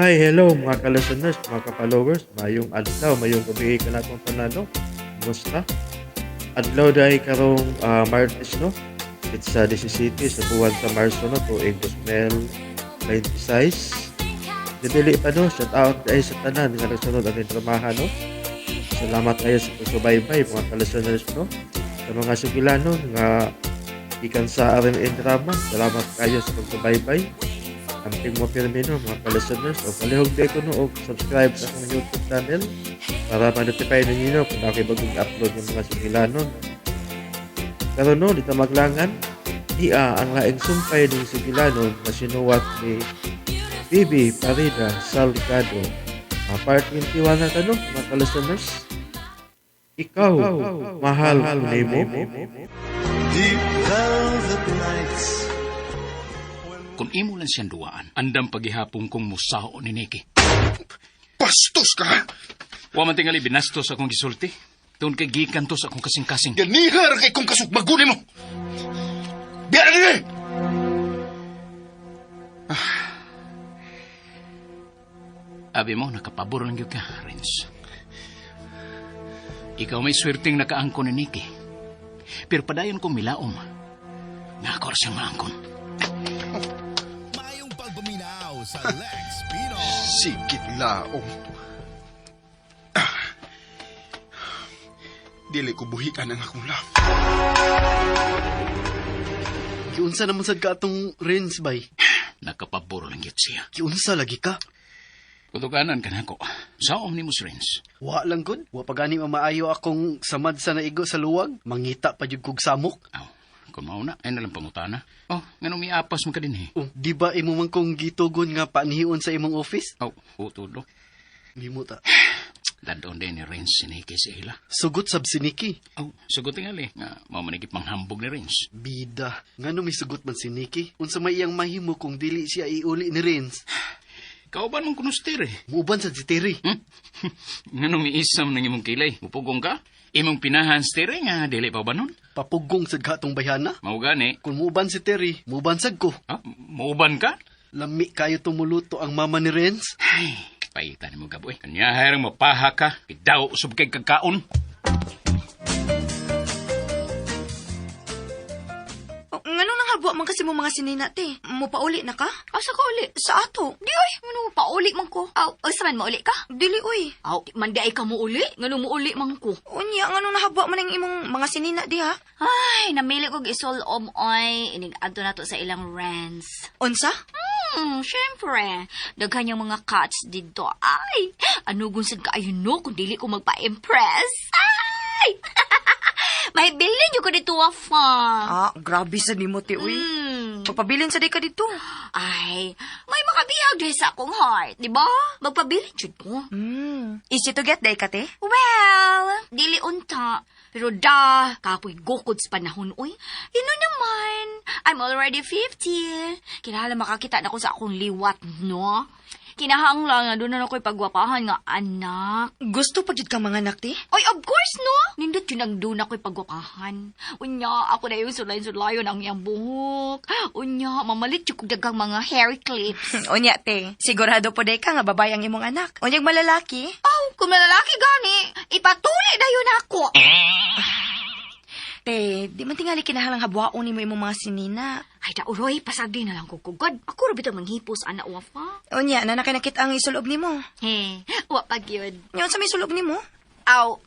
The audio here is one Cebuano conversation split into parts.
Hi, hello mga ka-listeners, mga ka-followers. Mayong adlaw, mayong gabi kanatong tanan, no? Kumusta? Adlaw dahil karong Martes, no? It's 17 sa buwan sa Marso, no? Tuig 2026. Dili pa, no? Shout out dahil sa tanan nga nagsunod ang dramahan, no? Salamat kayo sa pagsubaybay, mga ka-listeners, no? Sa mga sugilanon nga ikan sa RMN Drama, salamat kayo sa pagsubaybay. Amping mo pirmi, no, mga ka-listeners. O palihog di ko, no, og subscribe sa akong YouTube channel para ma-notify ninyo, no, kung ako'y bagong upload ng mga sugilanon. Pero no, dito maglangan, iya ang laing sumpay ng sugilanon na sinuwat ni Bibi Parida Salgado. Part 21 na tanong, mga ka-listeners. Ikaw, mahal ko nimo. Deep velvet nights. Kung imo lang siyang duwaan, andam paghihapon kong musaho ni Nikki. Bastos ka! Wa man tingali binastos akong gisulti. Tungod kay gikan to sa akong kasing-kasing. Ganihar kay kong kasugbago nimo! Biya na dili! Abi mo, nakapabor lang gyud ka, Renz. Ikaw may swerteng nakaangkon ni Nikki. Pero padayon kong milaom. Nga ako ra siyang maangkon. Maayong pagpaminaw sa Lex Pino. Sige laom. Ah. Dili ko buhian ang akong love. Giunsa naman sad ka atong Renz bay. Nakapabor lang gyud siya. Giunsa lagi ka. Kutuganan ka nako. Saom ni mo si Renz. Wa lang gud. Wa pa gani mamaayo akong samad sa naigo sa luwag. Mangita pa jud kog samok. Aw, kung mauna, ay nalang pangutana. Oh, nganong miapas mo ka din eh. Oh, di ba imo man kong gitugon nga panihion sa imong office? Oh, utulo. Nimo ta. Ladon din ni Renz si Nikki sa ila. Sugot sab si Nikki. Oh, sugot tingali. Nga, mao man panghambog ni Renz. Bida. Ngano may sugot man si Nikki? Unsa may iyang mahimo kung dili siya iuli ni Renz? Kauban mong kunustir eh. Muuban sad si Terry. Nganong miisam ng imong kilay? Mupugong ka? Imong pinahan si Terry nga, dili pa ba nun? Papugong sad ka atong bayhana. Mao gani. Kung muuban si Terry, muuban sad ko. Ah, muuban ka? Lami kayo tumuluto ang mama ni Renz. Ay, paita ni mo gaboy. Kanya harang mapaha ka, idaw usab kay kagkaon. Oh, ngano nang habwa man kasi mo mga sinina, te? Mupauli na ka? Asa ka uli? Sa ato. Di oy, ngano pauli man ko. Aw, asa man mauli ka? Dili oy. Aw, di man di ay ka mo uli. Ngano mo uli man ko. Unya, ngano nahabwa man ang imong mga sinina diha? Ay, namili kog isul-om oy. Inig adto na to sa ilang rents. Unsa? Syempre. Daghan yung mga cats dito. Ay, anugon sad kaayo no kung dili ko magpa-impress. Ay! Mahibilin jud ko dito afa. Ah, grabe sa nimo, te, uy. Magpabilin sa di ka dito. Ay, may makabihag dahil sa akong heart, di ba? Magpabilin jud ko. Easy to get day ka, te? Well, dili unta. Pero da, kapoy gukod sa panahon, uy. You know naman, I'm already 50. Kinahanglan makakita na ko sa akong liwat, no? Kinahanglan nga doon na ako'y pagwapahan nga anak. Gusto pa jud ka mga anak, te? Oy, of course, no? Nindot yun ang doon ako'y pagwapahan. Unya, ako na yung sulay-sulayon ang iyang buhok. Unya, mamalit yung kog daghang mga hair clips. Unya, te. Sigurado po day ka nga babae ang imong anak. Unyag malalaki. Oh, kung malalaki gani, ipatuli na yun ako. Te, di man tingali kinahalang habwaon nimo imong mga sinina. Ay, dauroy, pasagdi na lang ko kugod. Ako ra bitaw manghipos, ana wafa. Unya, na nakinakit ang isulob nimo. He, wa pa gyud. Nya unsa may isulob nimo? Aw,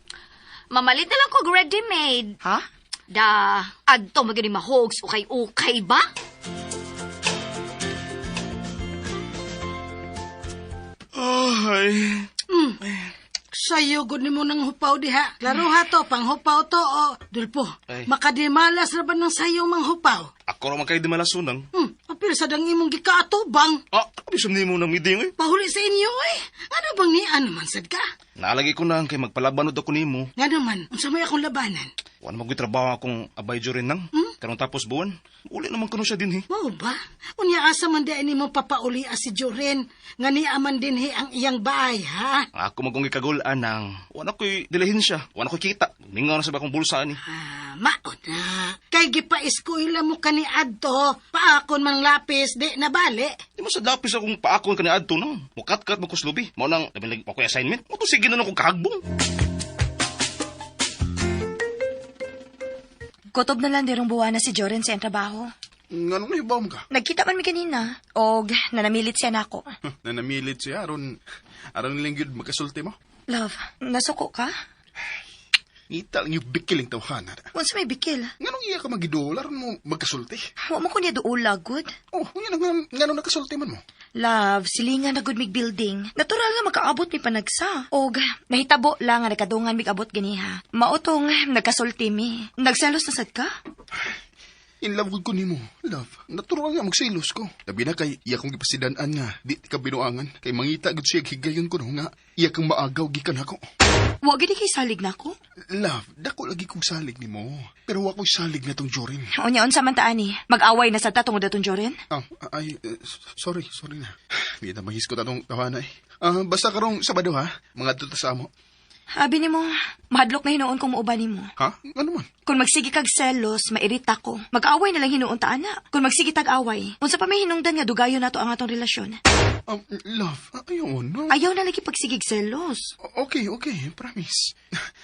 mamalit na lang ko ready-made. Ha? Da, adto magani mahogs, ukay-ukay ba? Ay, Sayo gud nimo nang hupaw diha. Klaro ha to, panghupaw to o Dulpo. Ay. Makadimalas ra ba ng sayong manghupaw? Ako ra man kay di malasunang. Apil sa dang imong gikaatubang. Ah, bisam nimo nang miding eh. Pahuli sa inyo eh. Ano bang ni ano man sad ka? Naalagi ko na kay magpalabanod ako nimo. Nga naman, unsa may akong labanan? Wa na magoy trabaho akong abay rin nang. Karong tapos buwan, uli naman kuno siya dinhi. Mao ba? Unya asa man di nimo papauli si Joren nga niya man dinhi ang iyang baay, ha? Ang ako magong ikagul-an nang wala ko'y dilihensya, wala ko'y kita. Mingaw na sa akong bulsa ani. Ah, mao na. Kay gipa-eskwela mo kani adto, paakon mang lapis di nabali. Di mo sa lapis akong paakon kani adto no. Mukat-kat mo kuslubi. Mao nang labi ako'y assignment. Mo to sige na akong kahagbong. Kutob na lang dirong buwana si Joren sa iyang trabaho. Nganong nahibaw mo ka? Nagkita man mi kanina. Og nanamilit siya nako. Huh, nanamilit siya aron aron nilang gyud makasulti mo. Love, nasuko ka? Ngita lang yung bikiling tawhana. Unsa may bikil? Nganong iya ka magidol aron mo magkasulti? Wa mo ko niya duol gud. Oh, ngano ngano nakasulti man mo? Love, silingan na gud mig building. Natural nga makaabot mi panagsa. Og nahitabo lang nga nakadungan mig abot ganiha. Mao tong nagkasulti mi. Nagselos na sad ka? In love gud ko nimo, love. Natural nga magselos ko. Labi na kay iya kong gipasidan-an nga di ka binuangan kay mangita gud siya higayon ko no nga iya kang maagaw gikan ako. Wa gid kay salig nako. Love, dako lagi kong salig nimo. Pero wa ko'y salig na tong Jorin. Unya unsa man ta ani? Mag-away na sad ta tungod atong Joren? Ah, ay, sorry, sorry na. Hindi na mahiskot atong tawana eh. Ah, basta karong Sabado ha, mga tuta sa amo. Abi nimo, mahadlok na hinuon kung muuban nimo. Ha? Ano man? Kung magsige kag selos, mairita ko. Mag-away na lang hinuon ta ana. Kung magsige tag away, unsa pa may hinungdan nga dugayon nato ang atong relasyon. Love, ayaw no. Ayaw na lagi pagsigig selos. Okay, okay, promise.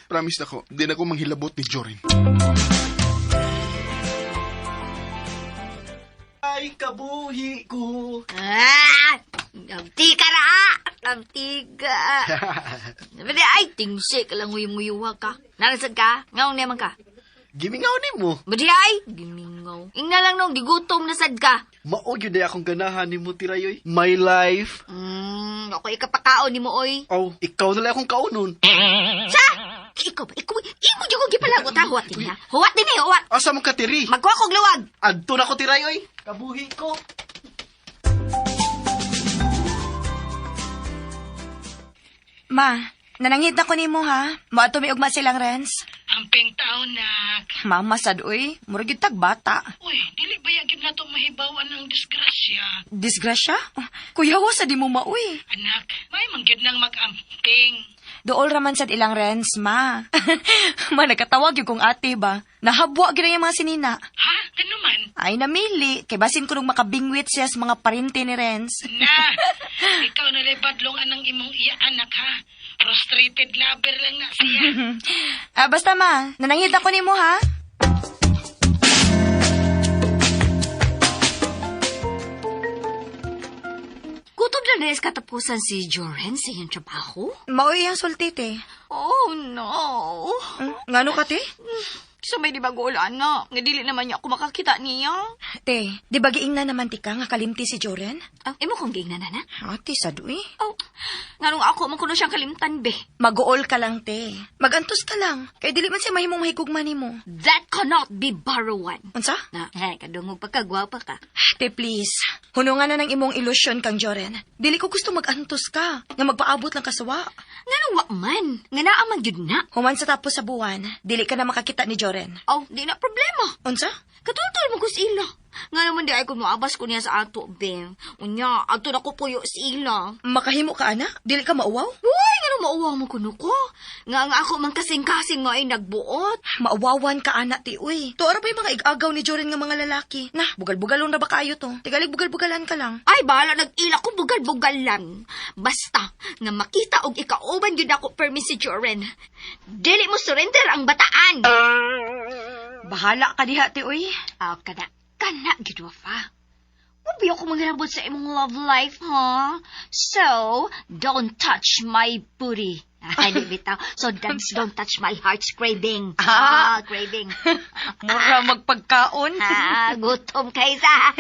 Promise ako, di na ako manghilabot ni Jorin. Ay, kabuhi ko. Ah! Abti ka ra! Abti ka! Pwede, ay, tingsi ka lang nguyong-nguyuwa ka. Narasad ka? Ngaon naman ka? Gimingaw ni mo. Badi ay, gimingaw. Ingna lang nung, gigutom na sad ka. Mao gyud ay akong ganahan nimo tirayoy. My life. Ako ikapakaon ni mo, oy. Oh, ikaw na lang akong kaunon. Sa! Ikaw ba? Ikaw, imo dyan kong gipalagot ha. Huwat din ha. Huwat din eh, huwat. Asa mo ka tiri? Magkuha kog luwag. Adto na ko tirayoy. Kabuhi ko. Ma, nanangit na ko nimo ha. Moadto mi ugma silang Renz. Amping taon nak. Mama sad uy, murag gyud tag bata. Uy, dili ba gyud nato mahibawan ang disgrasya? Disgrasya? Kuya wa sa di mo maoy. Anak, may mangyud nang mag-amping. Dool raman sad ilang Renz, ma. Ma, nagkatawag yung kong ate ba? Nahabwa gyud ang mga sinina. Ha? Ano man? Ay, namili. Kay basin ko nung makabingwit siya sa mga parente ni Renz. Na, ikaw na lay badlong anang imong iya anak ha. Frustrated lover lang na siya. Ah, basta ma, nanangit ako nimo ha. Gutom na rin katapusan si Joren sa iyang trabaho? Maoy ang sulti, te. Oh, no. Ngano ka, te? Sa may di ba gulaan na? Nga dili naman niya ako makakita niya. Te, di ba giingna naman ti ka nga kalimti si Joren? Ah, imo kong giingnan na na? Ate, sad uy. Oh, nganong ako man kuno siyang kalimtan, be. Maguol ka lang, te. Magantos ka lang. Kay dili man siya mahimong mahigugma nimo. That cannot be borrowan. Unsa? Na, eh, kadungog pa ka, gwapa ka. Te, please. Hunungan na ng imong ilusyon kang Joren. Dili ko gusto magantos ka. Nga magpaabot lang kasawa. Nganong wa man? Nga naa man gyud na. Human sa tapos sa buwan, dili ka na makakita ni Joren. Oh, di na problema. Unsa? Katultol mo ko sa ila. Nga naman di ay kung moabas ko niya sa ato, be. Unya, ato na ko puyo sa ila. Makahimo ka, ana? Dili ka mauwaw? Uy, nga nung mauwaw mo kuno ko. Nga nga ako man kasing-kasing nga ay nagbuot. Maawawan ka, ana, ti, uy. Tuara pa yung mga igagaw ni Joren nga mga lalaki. Na, bugal-bugalon na ba kayo to? Tigalig bugal-bugalan ka lang. Ay, bahala nag-ila ko bugal-bugal lang. Basta, nga makita og ikauban yun ako permi si Joren. Dili mo surrender ang bataan. Bahala ka diha, ti, uy. Ah, kana, kana, gid fa. Mubi ako manghirabot sa imong love life, ha? So, don't touch my booty. Ay, di bitaw. So, don't touch my heart's craving. Ah, craving. Mura magpagkaon. Ah, gutom kaysa.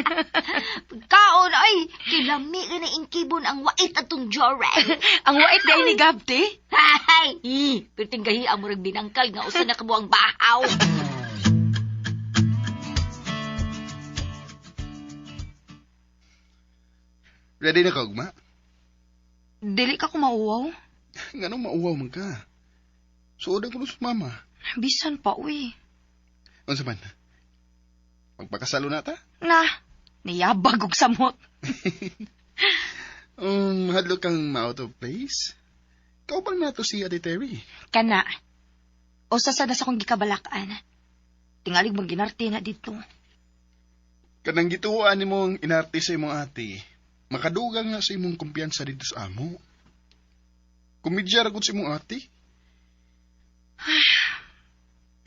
Pagkaon, ay, kilami ka na inkibon ang wait atong Joren. Ang wait di ay ni Gab, te. Ay, pero tinggahi ang murag binangkal nga usa na kabuang bahaw. Ready na ka, ugma? Dili ka kumauwaw. Nganong mauwaw man ka? Suodan ko sa mama. Bisan pa, uy. Unsa man? Magpakasalo na ta? Na, niyabag og samot. Hadlo kang ma-out of place. Kaubang nato si Ate Terry. Kana, usa sa nasa kong gikabalakan. Tingalig mong ginarte na dito. Kanang gituan nimong inarte sa imong ate, makadugang nga sa imong kumpiyansa dito sa amo. Kumidya ra gud sa imong ate.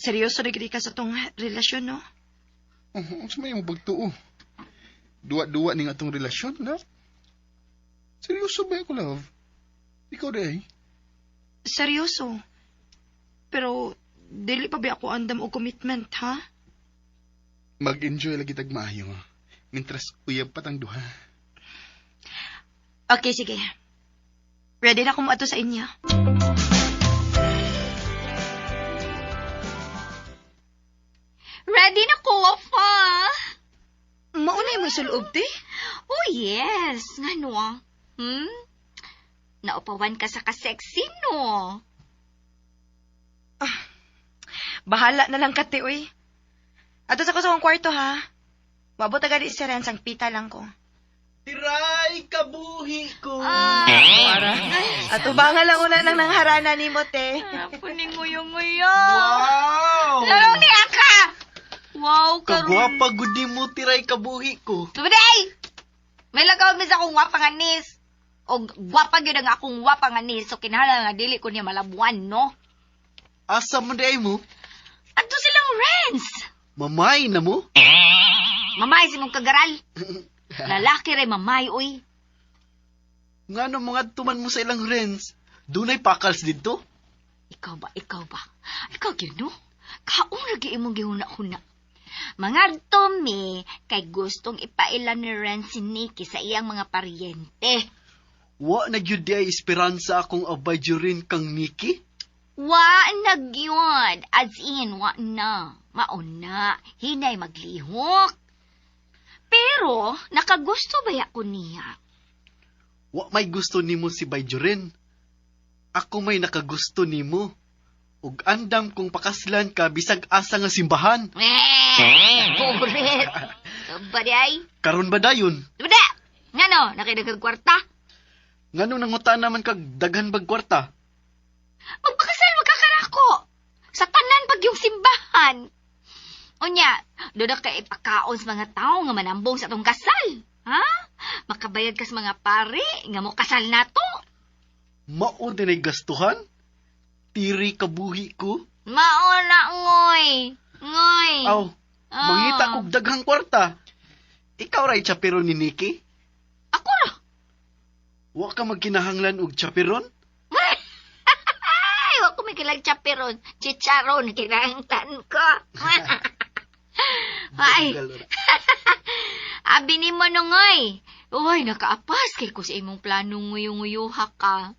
Seryoso na gid ka sa tong relasyon, no? Oh, unsa may imong pagtuo? Duwa-duwa ning atong relasyon, love. Seryoso ba ako, love? Ikaw di ay. Seryoso. Pero, dili pa ba ako andam og commitment, ha? Mag-enjoy lagi tag maayo. Mintras uyab pa tang duha. Okay, sige. Ready na ko moadto sa inyo. Ready na ko, Wafa. Maunay mo isulob, te? Oh, yes. Ngano ah? Naupawan ka sa ka-sexy, no? Bahala na lang ka, te, uy. Ato sa ko sa akong kwarto, ha? Wabot agad si Renz, ang pita lang ko. Tiray kabuhi ko. Para. Ato ba nga lang una nang nangharana ni mo, te? Puning nguyo-nguyo. Wow! Larong ni Aka! Wow, karon. Kagwapa gud nimo tiray kabuhi ko. Tumaday! May lagaw mis akong wapa nga nis. O gwapa gyud ang akong wapa nga nis. So kinahanglan nga dili ko niya malabuan, no? Asa man di ay mo? Adto silang rents. Mamay na mo? Mamay si mong kagaral. Lalaki ray mamay, uy. Ngano mga tuman mo sa ilang rents? Dunay pakals didto? Ikaw ba, ikaw ba? Ikaw gyud, no? Kaon lagi imong gihuna-huna. Mangadto mi kay gustong ipaila ni Ren si Nikki sa iyang mga paryente. Wa na gyud di ay esperanza akong abay jurin kang Nikki? Wa na gyud. As in, wa na. Maon na. Hinay maglihok. Pero, nakagusto ba ko niya? Wa may gusto nimo si Bayjurin. Ako may nakagusto nimo. Ug andam kung pakaslan ka bisag asa nga simbahan. Eh, burit. Ba di ay? Karon ba dayon? Ba Ngano, nakidagag kwarta? Ngano nangutan naman kag daghan bag kwarta? Magpakasal magkakarako. Sa tanan pag yung simbahan. Unya, doon na ka ipakaon sa mga tao nga manambong sa atong kasal. Ha? Makabayad ka sa mga pare nga mo kasal na to. Mao dinay gastuhan? Tiri kabuhi ko? Mao na ngoy. Ngoy. Aw, Ah. mangita kog daghang kwarta. Ikaw ray chaperon ni Nikki? Ako ra. Wa ka magkinahanglan og chaperon? Ay, wa ko may kilag chaperon. Chicharon, kinahanglan ko. Ay, abi ni mo no ngoy. Uy, nakaapas kay ko sa imong plano nguyong-nguyuha ka.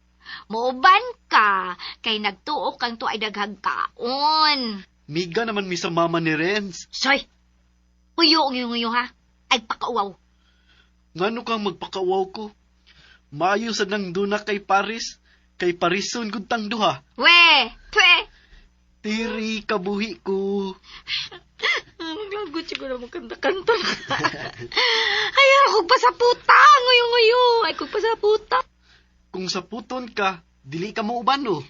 Muuban ka, kay nagtuo kang tuay daghang kaon. Miga naman mi sa mama ni Renz. Soy, puyo nguyong ha. Ay, pakauwaw. Ngano kang magpakawaw ko? Maayo sa nang duna kay Paris, kay Parison gud tang duha. We, twe. Tiri kabuhi ko. Maglagot siguro mo kanta-kanta. Ay, ako pa sa puta, nguyong-nguyo. Ay, kog pa sa puta. Kung sa puton ka, dili ka mauban no.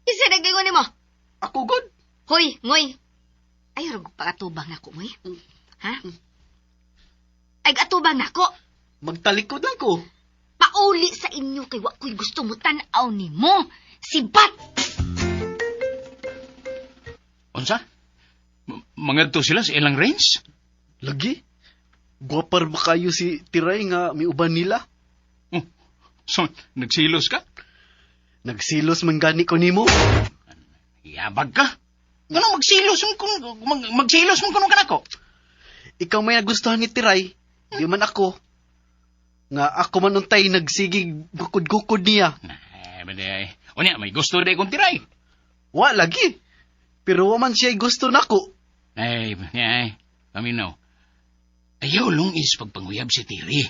Isa naglingon nimo. Ako god. Hoy, ngoy. Ay, rog pakatubang nako, ngoy. Ha? Ay, atubang nako. Magtalikod lang ko. Pauli sa inyo kay wa ko'y gusto mo tan-aw nimo. Sibat! Unsa? Mangadto sila sa ilang range? Lagi. Gwapar ba kayo si Tiray nga miuban nila? Oh, so, nagsilos ka? Nagsilos man gani ko nimo. Yabag ka? Ano magsilos mo kung magsilos mo kuno kanako? Ikaw may nagustuhan ni Tiray, di man ako. Nga ako man untay nagsigig gukod-gukod niya. Ay, baday. Unya, may gusto day kong tiray. Wa lagi. Pero wa man siya gusto nako. Ay, ay, paminaw. Ayaw lungis pagpanguyab si Tiri.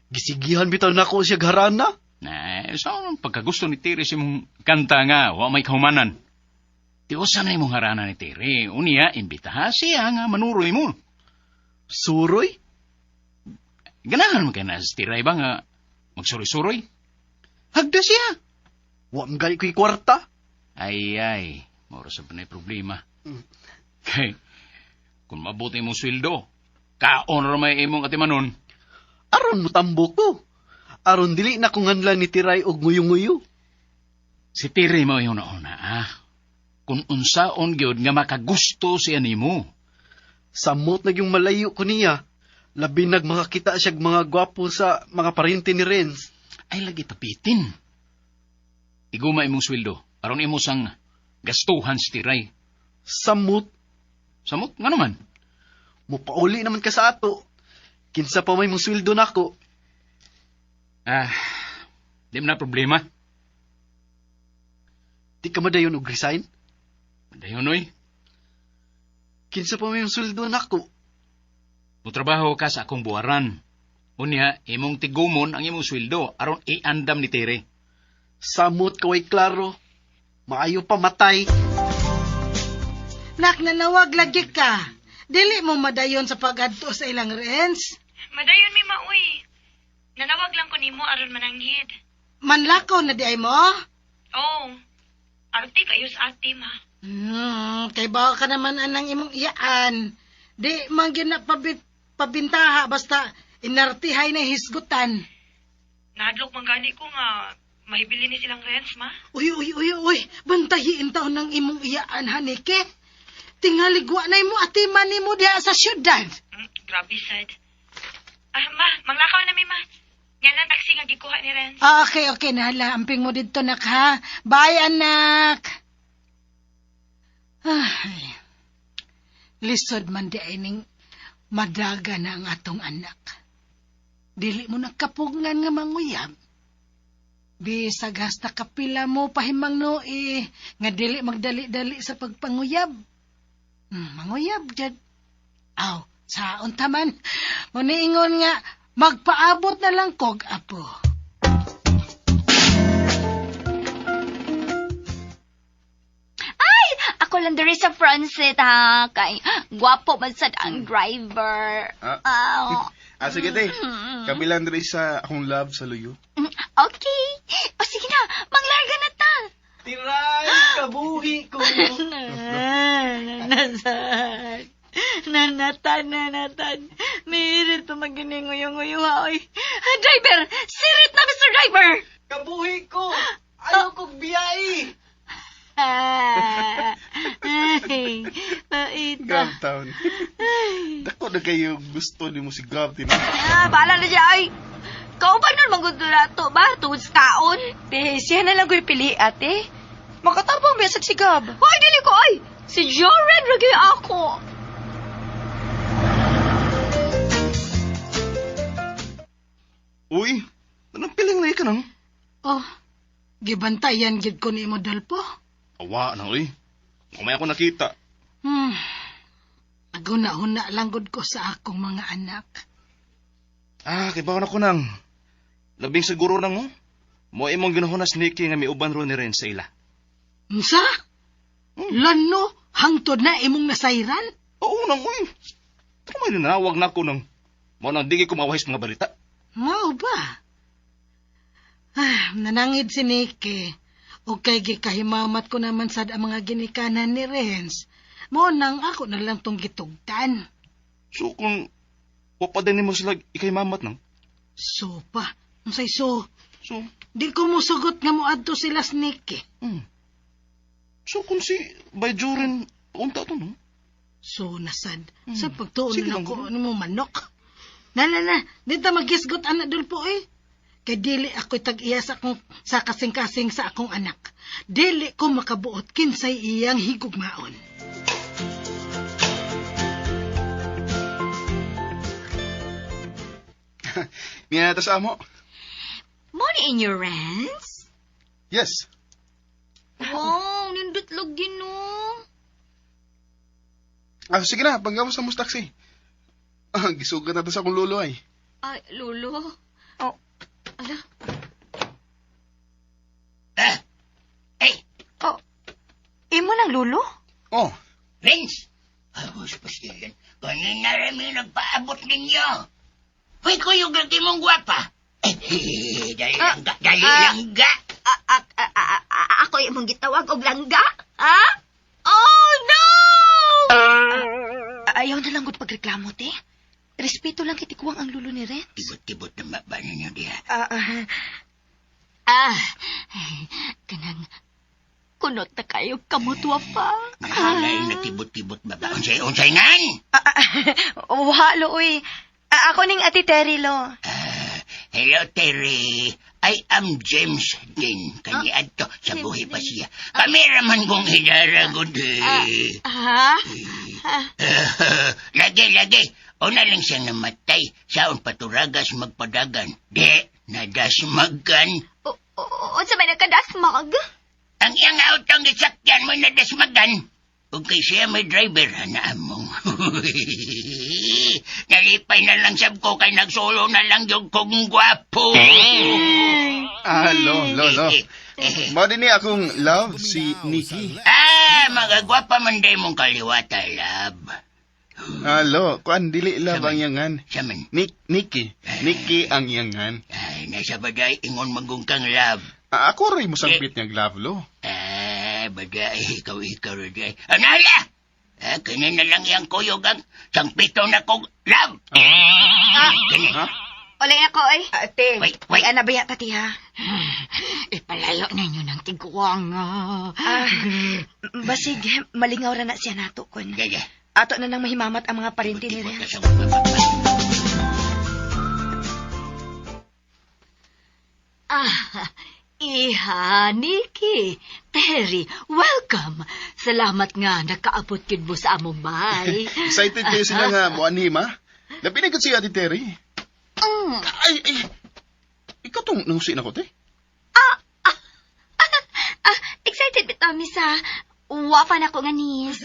Gisigihan bitaw nako siya harana. Na, so, pagkagusto ni Tiri sa imong kanta nga, wa may kahumanan. Tiusan na imong harana ni Tiri. Unya, imbitaha siya nga manuroy mo. Suroy? Ganahan man kay na sa Tiray ba nga magsuroy-suroy? Hagda siya. Wa man gani ko'y kwarta. Ay, ay. Moro sa panay problema. Kay, kung mabuti imong sweldo, kaon ra may imong atimanon. Aron mutambo ko. Aron dili na kung nganlan ni Tiray og nguyo-nguyo. Si Tiri mo yung nauna, ah. Kung unsaon gyud nga makagusto siya nimo. Samot na yung malayo ko niya. Labi nag makakita siyag mga gwapo sa mga parente ni Renz. Ay, lagi tapitin. Iguma imong sweldo, aron imo sang gastuhan si Tiray. Samot, Samot nga naman. mupauli naman ka sa ato. Kinsa pa may musweldo nako. Ah, di mo na problema. Di ka madayon og resign? Dayon, oy. Kinsa pa may musweldo nako. Mutrabaho ka sa akong buwaran. Unya, imong tigumon ang imong sweldo aron iandam ni Tere. Samot kaway klaro. Maayo pa matay. Nak, nanawag lagi ka. Dili mo madayon sa pagadto sa ilang rents. Madayon mi maoy. Nanawag lang ko nimo aron mananghid. Manlakaw na di ay mo? Oh. Arte kayo sa ate ma. Kay bawa ka naman anang imong iyaan. Di man gyud na pabintaha basta inartihay na hisgutan. Nahadlok man gani ko nga mahibili ni silang rents ma. Uy, uy, uy, uy, bantahiin taon ng imong iyaan, hanike. Tingali gwa na imo atiman nimo diha sa syudad. Grabe sad. Ah, ma, manglakaw na mi ma. Yan ang taxi nga gikuha ni Renz. Ah, okay, okay, nahala. Amping mo dito, nak, ha? Bye, anak. Ay, lisod man di ay ning madaga na ang atong anak. Dili mo nakapugngan nga manguyab. Bisag hasta kapila mo pahimang no eh, nga dili magdali-dali sa pagpanguyab. Manguyab jud. Aw, saon taman. Muniingon nga, magpaabot na lang kog apo. Ay, ako lang diri sa front seat ha. Kay gwapo man sad ang driver. Ah. Ah. Ah, sige, te. Kami lang diri sa akong love sa luyo. Okay. O sige na, manglarga na ta. Tiray, kabuhi ko. Nanasad. Nanatan, nanatan. Mirit pa magining nguyong-nguyo ha, oy. Ah, driver! Sirit na, Mr. Driver! Kabuhi ko. Ayaw kong biyai. Ah, ay, paita. Gab town. Dako na kayo gusto ni mo si Gab, tinay. Ah, bahala na siya, ay. Kauban nun mangundo na to ba? Tungod sa kaon. Te, siya na lang ko'y pili, ate. Makatabang bisag si Gab. Hoy, dili ko, ay! Si Joren, ragay ako. Uy, anong piling na ka nang? Oh, gibantayan gid ko ni imo Dolpo. Awa na, uy. Kumaya ako nakita. Aguna-huna lang gud ko sa akong mga anak. Ah, kay bawon ako nang. Labing siguro nang, oh. Mo imong ginahunas Nikki nga miuban ro ni Ren sa ila. Unsa? Lano, hangtod na imong nasayran? Oo nang, uy. Pero may nanawag na ako nang. Mo nang di ko mawahis mga balita. Mao ba? Ah, nanangid si Nikki. O kay gikahimamat ko naman sad ang mga ginikanan ni Renz. Mo nang ako na lang tong gitugtan. So kung wa pa din nimo sila ikahimamat nang. So pa, unsay so? So, Di ko musugot nga moadto sila sa Nikki. So kung si Bayjurin unta to no? So nasad. Sa pagtuon Sige na lang, ko nimo manok. Na na na, di ta magisgot ana Dolpo eh. Kay dili ako'y tag-iya sa akong sa kasing-kasing sa akong anak. Dili ko makabuot kinsay iyang higugmaon. Niya na ta sa amo. Money in your hands? Yes. Wow, nindot lagi no. Ah, sige na, panggawas na mo sa taxi. Ah, gisugat na ta sa akong lolo ay. Ay, lolo. Oh. Ala. Eh! Oh, imo nang lulo? Oh, Renz! Abos pastilan. Kanina rin may nagpaabot ninyo. Hoy, kuyog lagi mong gwapa. Eh, dali langga, dali langga. Ako imong gitawag og langga? Ha? Oh, no! Ayaw na lang gud pagreklamo, te. Respeto lang kitikuwang ang lulo ni Renz. Tibot-tibot na ba ninyo diha? Ah, ay, kanang kunot na kayo kamutwa pa. Nahalay na tibot-tibot ba ba? Unsay, unsay ngan? Walo, uy. Ako ning Ate Terry, lo. Hello, Terry. I am James Dean. Kani adto sa buhi pa siya. Kami raman kong hidara gud. eh. Ha? Lagi, lagi. Una lang siyang namatay. Saon paturagas magpadagan. Di, nadasmagan. Unsa may nagkadasmag? Ang iyang autong gisakyan mo nadasmagan. Ug kay siya may driver, hanaan mo. Nalipay na lang sab ko kay nagsolo na lang yung kong gwapo. Ah, lo, lo, lo. Mao din ni akong love si Nikki. Ah, mga gwapa man day mong kaliwata, love. Ah, lo, kuan dili love ang iyangan. Saman? Nikki. Nikki ang iyangan. Ay, nasa baday, ingon magungkang love. Ah, ako ray mo sangpit niyang love, lo. Ah, baday, ikaw, ikaw, baday. Anala! Ah, kini na lang iyang kuyog ang sangpito na kong love. Kini. Ha? Olay ako, ay. Ate, Wait, wait. Ay, ana ba yata, ti, ha? Ipalayo ninyo ng tigwang. Ah, basig, malingaw ra na siya nato, kun. Gaya. Ato na nang mahimamat ang mga parinti ni Tibot-tibot na Renz. sa mga Ah, iha, Nikki. Terry, welcome. Salamat nga nakaabot gid mo sa among bahay. Excited kayo sila nga moanhi, ma. Labi na gud si Ate Terry. Ay, ay. Ikaw tong nangusin ako, te. Ah, excited bitaw mi sa wapa na ko nga nis.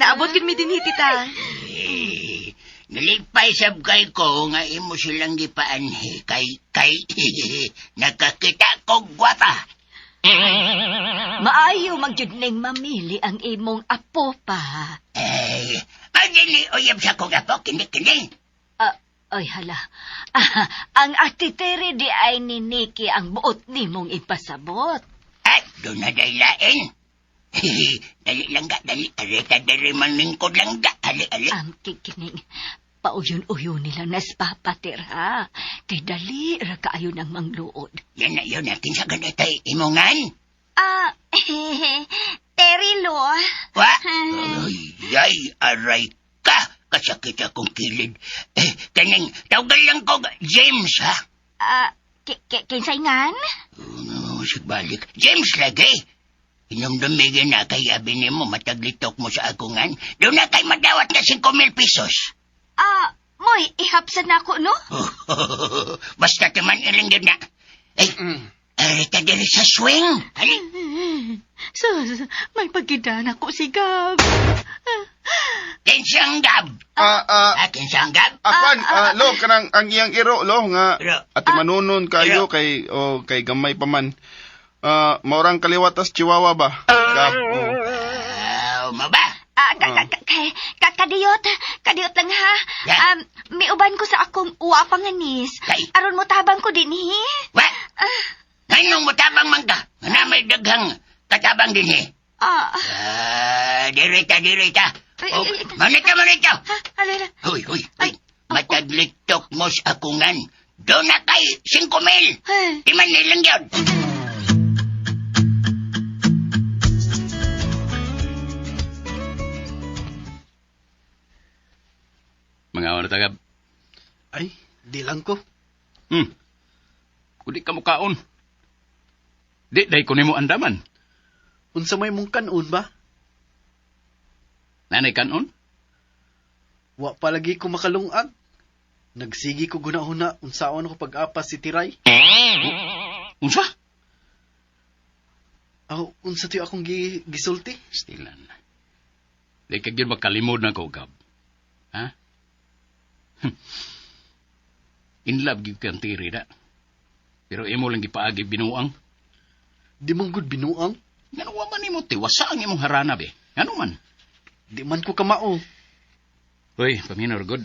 Naabot gid mi dinhi, tita. Eh, nalipay sab kay ko nga imo silang gipaanhi kay kay nakakita ko gwapa. Maayo magyud ning mamili ang imong apo pa. Ay, magdili uyab sa kong apo kini kini. Ah, ay hala. Ah, ang Ate Terry di ay ni Nikki ang buot nimong ipasabot. At doon na day lain. Dali lang ga, dali. Areta dali man lingkod lang ga. Ali, ali. Ang kikining pauyon-uyon nila nas papater ha. Kay dali ra kaayo ng mangluod. Yan na yun natin sa ganitay imongan. Ah, Terry lo. Wa? Ay, ay, aray ka. Kasakit akong kilid. Eh, kaning, tawagan lang ko, James, ha? Ah, kinsay ngan? Oh, balik. James lagi. Hinumdumigin na kay abi nimo mataglitok mo sa akungan. Doon na kay madawat na 5,000 pesos. Ah, moy ihapsan na ako no? Basta taman ilang yun na. Ay, arita diri sa swing. Hali. Sus, may pagidan ako si Gab. Kinsang gab. Ah, ah, Ah, kinsang gab. Akuan, lo, kanang ang iyang iro, lo, nga, Iro. ate manunon kayo, Iro. kay, o, kay gamay pa man. Ah, maurang kaliwatas chihuahua ba? Gab, oh. Ah, maba. Ah, ka, ka, ka, ka, kadiyot. Kadiyot lang ha. Yeah. Miuban ko sa akong uwa panganis. Kay. Aron mo tabang ko dinhi. Wa? Ngayong mutabang man ka. Nga may daghang katabang din eh. Ah, Ah, dirita, dirita. Ay, Oh, ay, ay. manita, manita. ha, alala. Huy, huy, huy. Ay, oh, Mataglitok mo sa akungan. Doon na kay 5,000. Ay. Di man nilang yun. Mga oras tagab. Ay, di lang ko. Kung di ka mukaon. Di, day ko nimo andaman. Unsa may mong kanon ba? Nanay kanon? Wa pa lagi ko makalungag. Nagsigi ko guna-huna unsaon ako pag-apas si Tiray. Unsa? Aw, unsa tuyo akong gisulti? Stilan. Di ka gyud makalimod na ko, Gab. Ha? In love gyud kang tiri da. Pero imo lang gipaagi binuang. Di mong good binuang. Ngano wa man nimo tiwasa ang imong harana be? Ngano man? Di man ko kamao. Hoy, paminor god.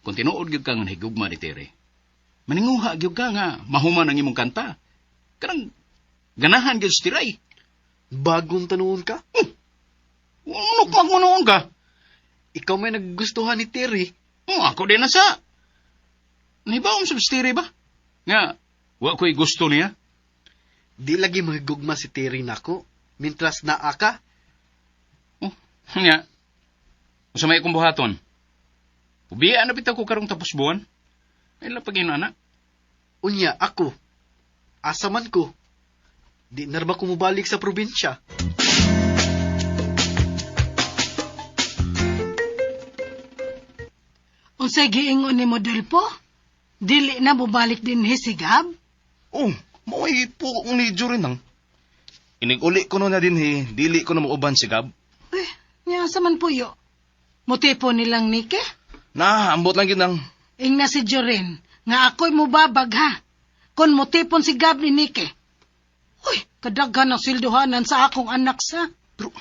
Kung tinuod gyud ka nga nahigugma ni Terry, maninguha gyud ka nga mahuman ang imong kanta. Kanang ganahan gyud sa tiray. Bagong tanuon ka? Unok mo noon ka. Ikaw may naggustuhan ni Terry. Oh, ako din na sa. Nahibaon sa Terry ba? Nga, wa ko'y gusto niya. Di lagi mahigugma si Terry nako. Mintras naa ka, Oh, nga. Unsa may akong buhaton? Ubiya na bitaw ko karong tapos buwan. Ay la pag anak. unya ako. Asa man ko. Di na ba ko mobalik sa probinsya? Unsay giingon nimo Dolpo? Dili na mobalik dinhi si Gab? Oh, mao'y po ni Jorin nang. Inig-uli ko no na din he, dili ko na mauban si Gab. Eh, nya sa man puyo. Motipo nilang Nike? Na, ambot lang yun nang. Ingna si Jorin, nga ako'y mubabag ha. Kon motipon si Gab ni Nike. Uy, kadaghan ang silduhanan sa akong anak sa. Pero,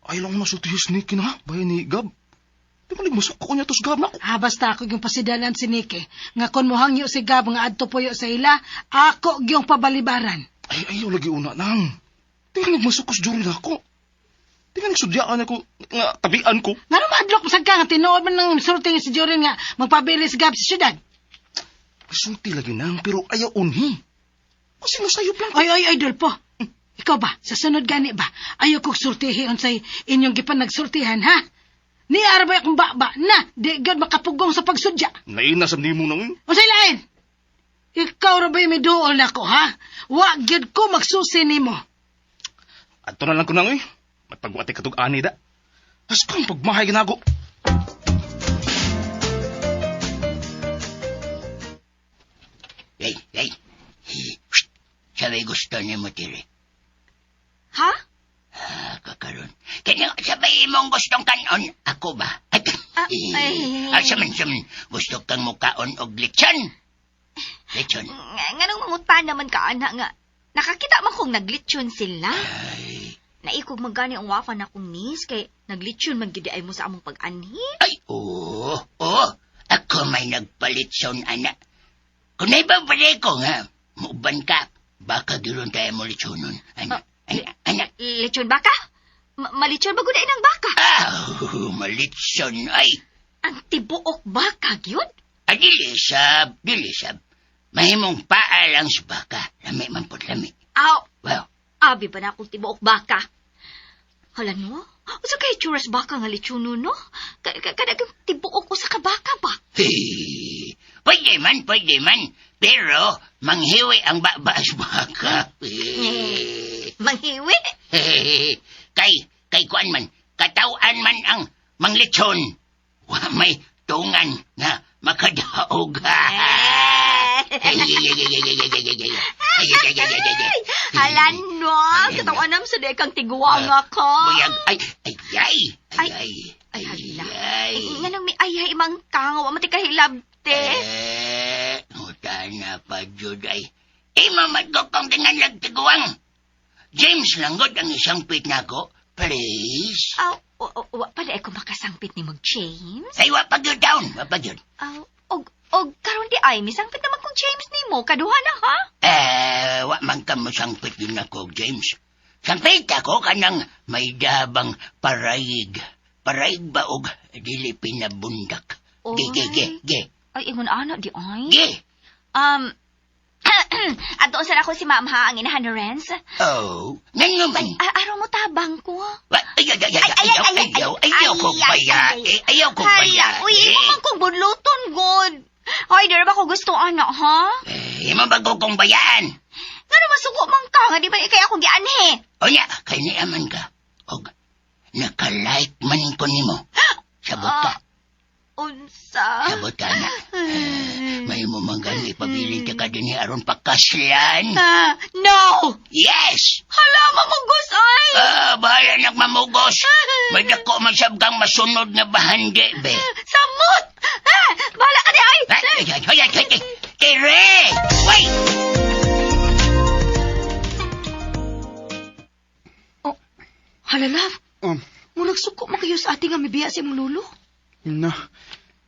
ay lang na sultihis ni na, bayan ni Gab. Di ba nagmasuko niya to sa Gab nako? Ah, basta ako yung pasidalan si Nike. Nga kon mohangyo si Gab nga adto puyo sa ila, ako gyung pabalibaran. Ay, ayaw lagi una nang. Di ka nagmasuko sa Jorin ako. Di ka nagsudyaan ako, nga tabian ko. Ngano maadlok masag ka nga tinuod man ng sulti si Jorin nga magpabili si Gab sa syudad. Sulti lagi nang, pero ayaw unhi. Kasi nasayop lang. Oy, oy, oy, Dolpo. Ikaw ba, sa sunod gani ba, ayaw kong sultihi unsay inyong gipan nagsultihan, ha? Ni arbay akong baba na, di gyud makapugong sa pagsudya. Naina sa nimo nang. Unsay lain? Ikaw ra ba'y miduol nako, ha? Wa gyud ko magsusi nimo. Adto na lang ko nang eh. Matagwati katug ani da. As kung pagmahay ginago. Hey, hey. Shh. Sabay gusto ni mo, Terry. Ha? Ah, kakaroon. Kanya sabay imong gustong kanon, ako ba? Ay, Ah, ay. Ah, saman, saman. Gusto kang mukaon og lechon. Lechon. Nga, nganong mangutan naman ka, anak nga. Nakakita man kong naglitsyon sila. Ay, Naikog magani ang wafa na kong miss kay naglitsyon man gyud ay mo sa among pag-anhi. ay, oo, oo. Ako may nagpalitson, anak. Kung naibabalik ko nga, muuban ka, baka giron tayo mo litsonon. Anak, anak, anak. Lechon baka? Malitsyon ba gud ay ng baka? Ah, malitson, ay. Ang tibuok baka gyud? Ah, dili sab, dili sab. Mahimong paa lang sa baka. Lami man po, lami. Aw, Well, abi ba na akong tibuok baka? Hala no? Usa kay churas baka nga lechon no? Kada kang tibuok usa ka baka ba? Hey, pwede man, pwede man. Pero, manghiwi ang baba sa baka. Manghiwi? Kay, kay kuan man, katawan man ang manglechon. Wa may tungan nga makadaog. Ay, Hala no, katawan sa di kang tiguanga ka. Buyag, ay, ay, ay, ay, ay, Ay, hala. ay. Nga nang may ayay imang kang, wa mati kahilabte. Eh, huta na pa, Jud, ay. Imamad ko kong tinganlag tiguang. James langgod ang isang pit nako. Please. Aw, wa pala ko makasangpit ni Mag James. Ay, wa pa gyud down, wa pa gyud. Aw, og karon di ay misangpit naman kong James nimo kaduha na ha. Eh, wa man ka mo sangpit yun ako, James. Sangpit ako kanang may dabang parayig. Parayig ba og dili pinabundak. Ge, ge, ge, ge. Ay ingon ana di ay. Ge. Ato sa ako si Ma'am ha, ang inahan ni Renz. Oh, ngano man. Araw mo tabang ko. Wa, ay, ay, ay, ay, ayaw, ayaw, ayaw ko baya. Eh, ayaw ko baya. Hala, uy, imo man kong bunluton, god. Hoy, dira ba ko gusto ana, ha? Eh, imo ba ko kong bayaan? Ngano masuko man ka nga di ba ikay akong gianhi? Onya, kay niaman ka. Og, nakalike man ko nimo. Sabot ka. Unsa? Sabot ka na. Eh, may mo man gani pabili ka ka din aron pakaslan. Ah, no! Yes! Hala, mamugos ay! Ah, bahala nagmamugos. May dako man sab kang masunod na bahandi, be. Samot! Ah, bahala ka di ay! Ay, ay, ay, ay, ay, ay, Tere! Wait! Hala, love. Murag suko man kayo sa ate nga mibiya sa imong lolo. Na,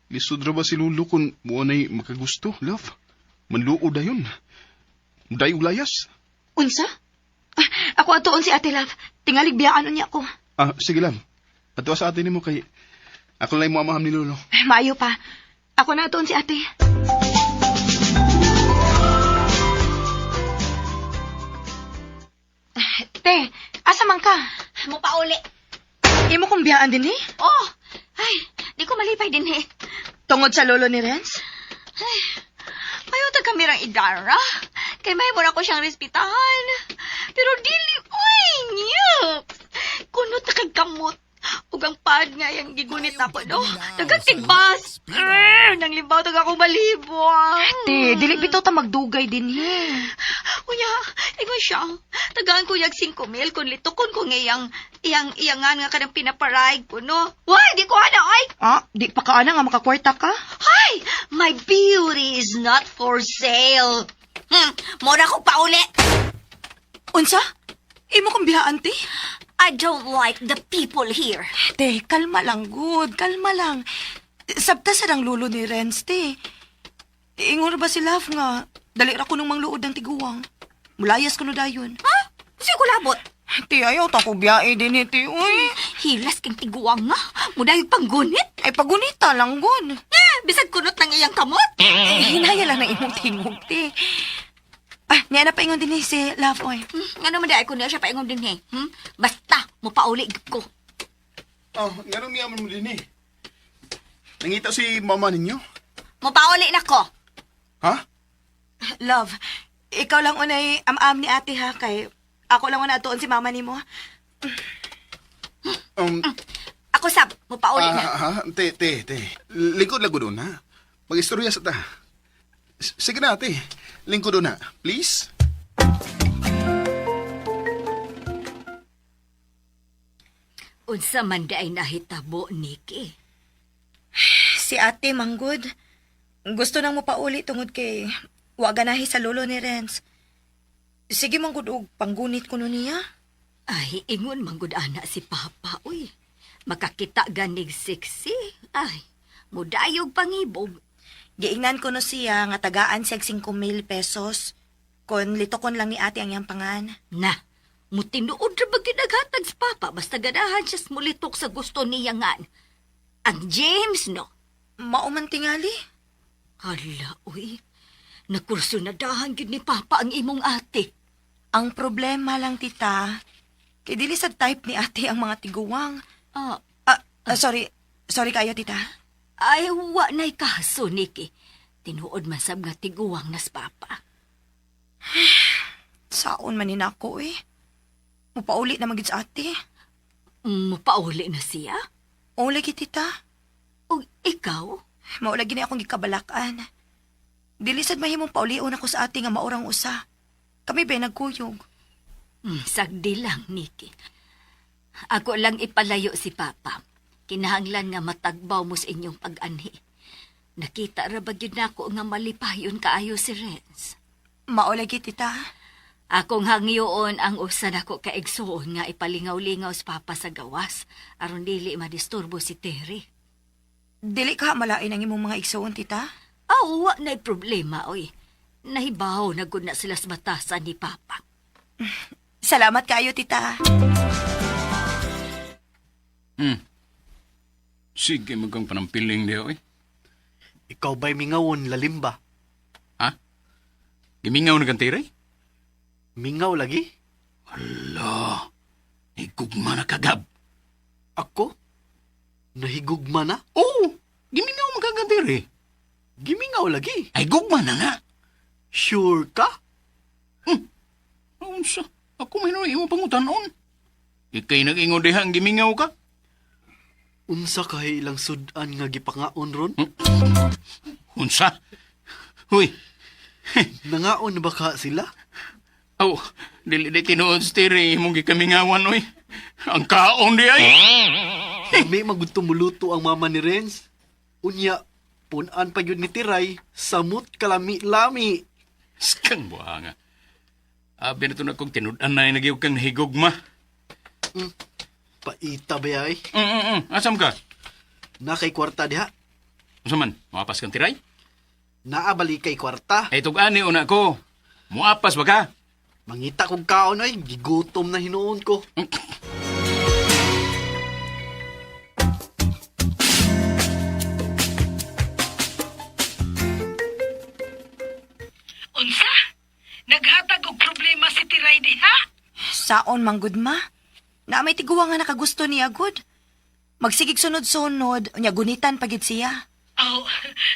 lisod ra ba si Lolo kung muanay makagusto, love? Manluo dayon. Dayog layas. Unsa? Ah, ako atuon si Ate Love. Tingalig biyaan unya ko. Ah, sige lang. Ato sa atin nimo kay ako lang mo amaham ni Lolo. Maayo pa. Ako na atuon si ate. Te, asa man ka? Mo pauli. Imo kong biyaan din eh. Oh, ay, di ko malipay din eh. Tungod sa lolo ni Renz? Ay, ayaw ta kami rang idara. Kay may mura ko siyang respetahan. Pero dili, uy, nyuks! Kunot na kag kamot. Ug ang pad nga yang gigunit ako, no? Daghang tigbas. Nang libaw tag ako balibo. Te, dili bitaw ta magdugay din eh. Unya, ingon siya. Tagaan ko yag 5 mil kung litukon ko nga iyang, iyang, iyangan nga kanang pinaparay ko, no? Why, di ko ana, ay! Ah, di pa ka ana nga makakwarta ka? Ay, my beauty is not for sale. Mura ko pauli. Unsa? Imo kong biyaan, te? I don't like the people here. Te, kalma lang, good. Kalma lang. Sabta sa ng lulo ni Renz, te. Ingon ra ba si Love nga? Dali ra ko nung mangluod ng tiguang. Mulayas ko no dayon. Ha? Kasi ko labot. Te, ayaw ta ko biyae din eh, te. Uy, Hilas kang tiguang nga. Mudayog panggunit. ay pagunita lang, good. Eh, bisag kunot ng iyang kamot. Eh, hinaya lang ng imong tingog, te. Ah, niya na paingon din eh, si Love, oy. Ngano man di ay ko niya siya paingon din eh. Basta, mupauli gyud ko. Oh, nganong niyaman mo din eh. Nangita si mama ninyo? Mupauli na ko. Ha? Love, ikaw lang unay am-am ni ate ha, kay ako lang una atuon si mama nimo. Ako sab, mupauli na. Ha? Te, te, te. Lingkod lang ko doon, ha? Mag-istorya sa ta. Sige na, te. Lingkod doon, ha? Please? Unsa man di ay nahitabo, Nikki. Si ate, manggod. Gusto nang mopauli tungod kay wa ganahi sa lolo ni Renz. Sige manggod og panggunit kuno niya. Ay, ingon manggod ana si Papa, uy. Makakita ganig sexy. Ay, mudayog pangibog. Giingnan ko no siya nga tagaan siya 5,000 pesos. Kon litokon lang ni ate ang iyang pangan. Na, mutinuod ra ba ginaghatag si Papa basta ganahan siya mulitok sa gusto niya ngan. Ang James, no? Mao man tingali. Hala, uy. Nakurso na dahan gyud ni Papa ang imong ate. Ang problema lang tita, kay dili sa type ni ate ang mga tiguang. Ah, Ah, sorry. Sorry kayo tita. ay, wa na'y kaso, Nikki. Tinuod man sab nga tiguang nas Papa. Saon man ni nako eh. Mupauli na magid sa ate. Mupauli na siya? O lagi tita. O ikaw? Mao lagi na akong gikabalakan. Dili sad mahimong paulion ako sa ate nga maurang usa. Kami ba nagkuyog? Sagdi lang, Nikki. Ako lang ipalayo si Papa. Kinahanglan nga matagbaw mo sa inyong pag-anhi. Nakita ra ba gyud nako nga malipayon kaayo si Renz. Mao lagi tita. Akong hangyoon ang usa nako ka igsuon nga ipalingaw-lingaw sa Papa sa gawas aron dili madisturbo si Terry. Dili ka malain ang imong mga igsuon tita. Aw, wa na'y problema, oy. Nahibaw na gud na sila sa batasan ni Papa. Salamat kayo tita. Sige, magkang panampiling niya, oy. Ikaw ba'y mingawon lalim ba? Ha? Gimingaw na kang tiray? Mingaw lagi? Hala, higugma na kagab. Ako? Nahigugma na? Oo, gimingaw man kang tiray. Gimingaw lagi. Ay, gugma na nga. Sure ka? Unsa? Ako may nung imo pangutanon. Ikay nag-ingon diha ang gimingaw ka. Unsa kay ilang sudan nga gipangaon ron? Unsa? Huy, Nangaon ba ka sila? aw, dili di tinuod sa tiri imong gikamingawan, oy. Ang kaon di ay. May magudto muluto ang mama ni Renz. Unya, punan pa yun ni Tiray, samot kalami-lami. Skang buha nga. Abi na to na kong tinud-an na nagyog kang nahigugma. Paita ba ay? Asam ka? Na kay kwarta diha. Unsa man? Muapas kang tiray? Naabali kay kwarta. Ay tug-ani una ko. Muapas ba ka? Mangita kog kaon ay, gigutom na hinuon ko. Unsa? Naghatag og problema si Tiray diha? Saon manggod ma? Na may tiguwa nga nakagusto niya gud. Magsigig sunod-sunod, unya gunitan pagid siya. Aw,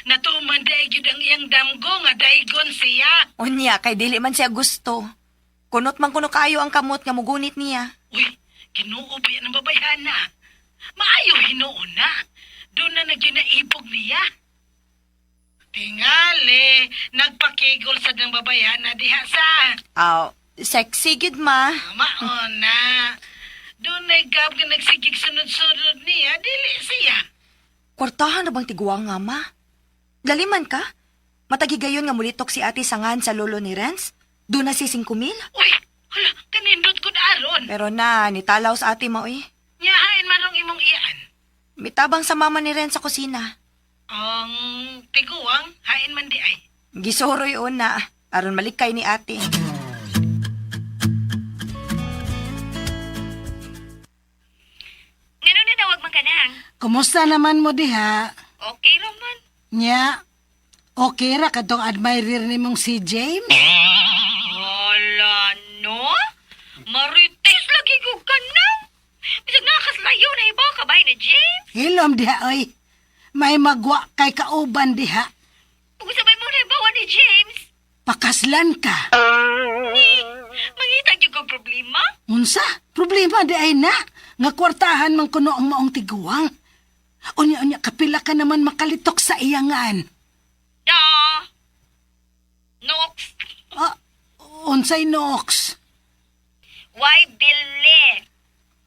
natuman di gyud ang iyang damgo nga daigon siya. Unya kay dili man siya gusto. Kunot man kuno kayo ang kamot nga mugunit niya. Uy, Ginoo ba yan ang babayhana? Maayo hinuon na. Doon na naginaibog niya. Tingali, nagpakigol sa ng babayhana diha sa. Aw, sexy gid ma. Maon na. Doon na gab nga nagsigig sunod-sunod niya, dili siya. Kwartahan na bang tiguwa nga ma? Laliman ka? Matagigayon nga mulitok si ate sangan sa lolo ni Renz? Doon na si 5,000? Uy, hala, kanindot ko na aron. Pero na, nitalaw sa ate mo eh. Nyahain man ang imong iyaan. Mitabang sa mama ni Renz sa kusina. Ang tiguang, hain man di ay. Gisoroy una, aron malikay ni ate. Ngano nanawag man ka nang? Kumusta naman mo diha? Okay raman. Nya, okay ra katong admirer nimong si James? Wala, no? Marites lagi ko ka nang. Bisag nakaslayo na iba ka ba na James? Hilom diha oy. May magwa kay kauban diha. Kung sabay mo na ibawa ni James. Pakaslan ka. Ni, mangita gyud kog problema. Unsa? Problema di ay na. Nga kwartahan man kuno ang maong tiguang. Unya-unya kapila ka naman makalitok sa iyangan. Da. Nox. Ah, unsay nooks? Why bili?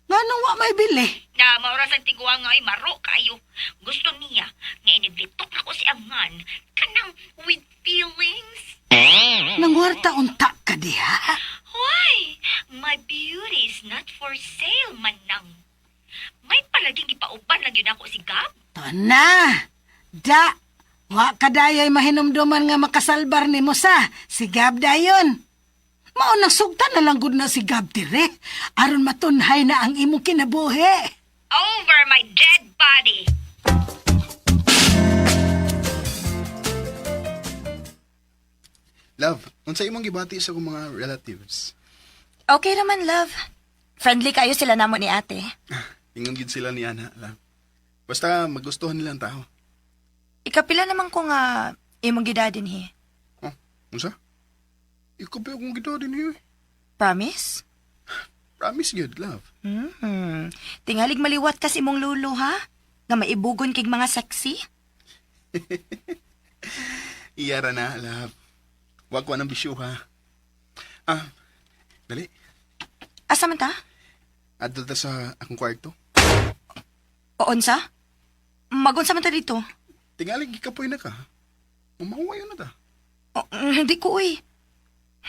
Nganong wa may bili? Na maoras ang tiguang nga ay maro kayo. Gusto niya nga iniglitok ako si Angan kanang with feelings. Nangwarta unta ka diha. Why? My beauty is not for sale manang. May palaging gipauban lang yun ako si Gab. To na. Da. Wa kadayay mahinumduman nga makasalbar nimo sa si Gab dayon. Mao nang sugtan na lang gud na si Gab dire aron matunhay na ang imong kinabuhi. Over my dead body. Love, unsa imong gibati sa akong mga relatives? Okay raman, love. Friendly kayo sila namo ni ate. Ingon gid sila ni Ana, love. Basta magustuhan nila ang tao. Ikapila naman ko nga imong gidadin hi. Oh, unsa? Ikaw pa akong gidadin niyo eh. Promise? Promise gyud, love. Hmm. Tingalig maliwat kas imong lulo ha? Nga maibugon kig mga sexy? Iyara na, love. Wag ko ng bisyo, ha? Ah, dali. Asa man ta? Adto ta sa akong kwarto. O unsa? Magunsa man ta dito? Tingali, gikapoy na ka. Umahuwayo na ta. O, hindi ko uy.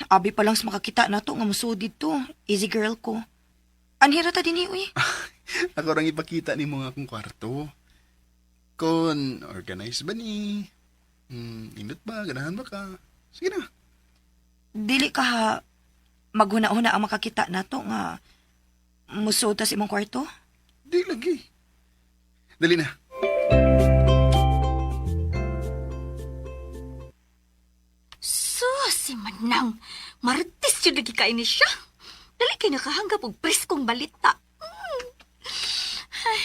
Abi pa lang sa makakita na to nga musuod dito. Easy girl ko. Anhira ta din uy. Ako rang ipakita ni mga akong kwarto. Kon, organize ba ni? Indot ba? Ganahan ba ka? Sige na. Dili ka ha maghuna-huna ang makakita na to nga musuod ta sa imong kwarto. Di lagi. Dali na. Sus, si Manang. Marites yun lagi kayo ni siya. Dali kay nakahanggap og preskong balita. Ay,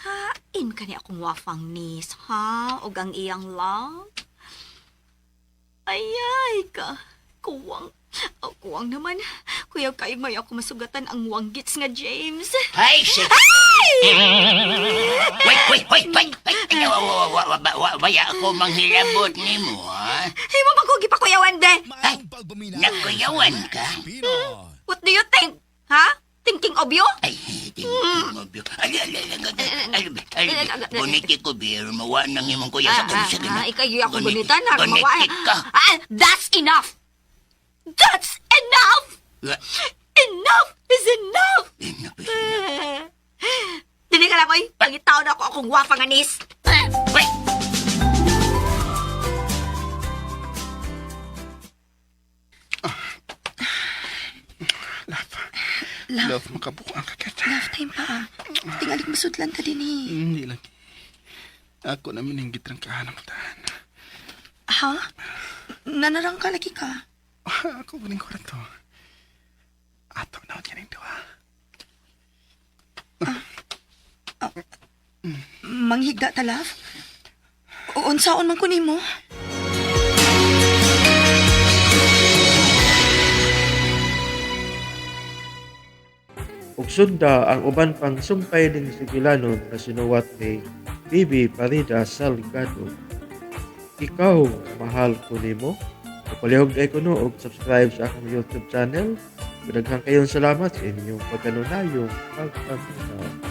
hain ka ni akong wafang nis, ha? Og ang iyang love. Ayay ka. Kuwang. Oh, kuwang naman. Kuya kayo may ako masugatan ang wanggits nga James. Ay, si... Wait, wait, wait, wait, wait. Ay, wa, wa, wa, wa, wa, wa, waya ako manghilabot ni mo, ha? Hey, mo ba ko gipakuyawan, be? Ay, nakuyawan ka? What do you think? Ha? Thinking of you? Ay, thinking of you. Ay, ay, ay, ay, ay, ay, ay, Guniti ko, biro. Mawa nang imong kuya sa Ah, sige ah, na. ikaw yung ako Guniti. gunitan, ha? Mawa. Guniti ka. Ah, that's enough! That's enough! Wa- Enough is enough! Enough is enough. akong wafa nga nis. Ah, Wait. Love. Love. Love, makabuang ka kat. Love time pa ah. Tingalig masudlan ta din eh. Hindi lang. Ako naman yung gitrangkahan ang tahan. Ha? Nanarang ka lagi ka. Ako galing ko to. Ato na ako yung duha. Manghigda ta, love? Unsaon man ko nimo? Ug sunda ang uban pang sumpay ning sugilanon nga sinuwat ni Bibi Parida Salgado. Ikaw, mahal ko nimo. Palihog ay kuno og subscribe sa akong YouTube channel. Daghang kayong salamat sa inyong pagkanunayong pagpaminaw.